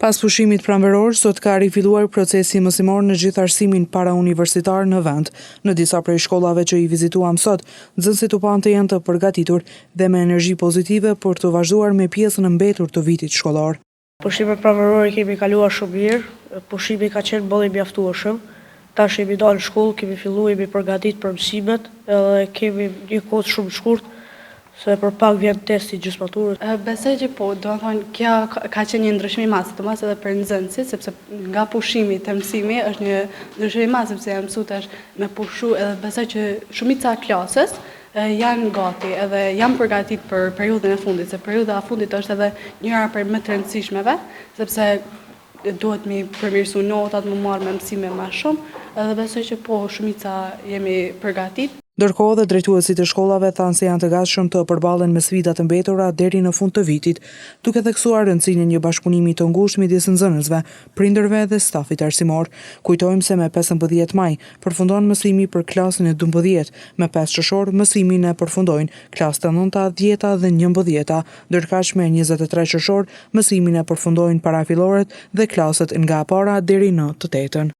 Pas pushimit pranveror, sot ka rifilluar procesi mësimor në gjithë arsimin parauniversitar në vend. Në disa prej shkollave që i vizituam sot, nxënësit u panë të jenë të përgatitur dhe me energji pozitive për të vazhduar me pjesën e mbetur të vitit shkollor. Pushimet pranverore i kemi kaluar shumë mirë, pushimi ka qenë boll i mjaftueshëm. Tash jemi dalë në shkollë, kemi fillu, jemi përgatit për mësimet edhe kemi një kohë shumë të shkurt se për pak vjen testi i gjysmaturës. Besoj që po, do të thonë, kjo ka qenë një ndryshim i madh, sidomos edhe për nxënësit, sepse nga pushimi te mësimi është një ndryshim i madh, sepse janë mësu tash me pushu edhe besoj që shumica e klasës janë gati edhe janë përgatit për periudhën e fundit, se periudha e fundit është edhe njëra prej më të rëndësishmeve, sepse duhet mi përmirësu notat, më marrë me mësime ma shumë, edhe besoj që po, shumica jemi përgatit. Ndërkohë dhe drejtuesit e shkollave thanë se janë të gatshëm të përballen me sfidat e mbetura deri në fund të vitit, duke theksuar rëndësinë e një bashkëpunimi të ngushtë midis nxënësve, prindërve dhe stafit arsimor. Kujtojmë se me 15 maj përfundon mësimi për klasën e 12, me 5 qershor mësimin e përfundojnë klasët e 9-ta, 10-ta dhe 11-ta, ndërkaq me 23 qershor mësimin e përfundojnë parafilloret dhe klasët nga e para deri në të tetën.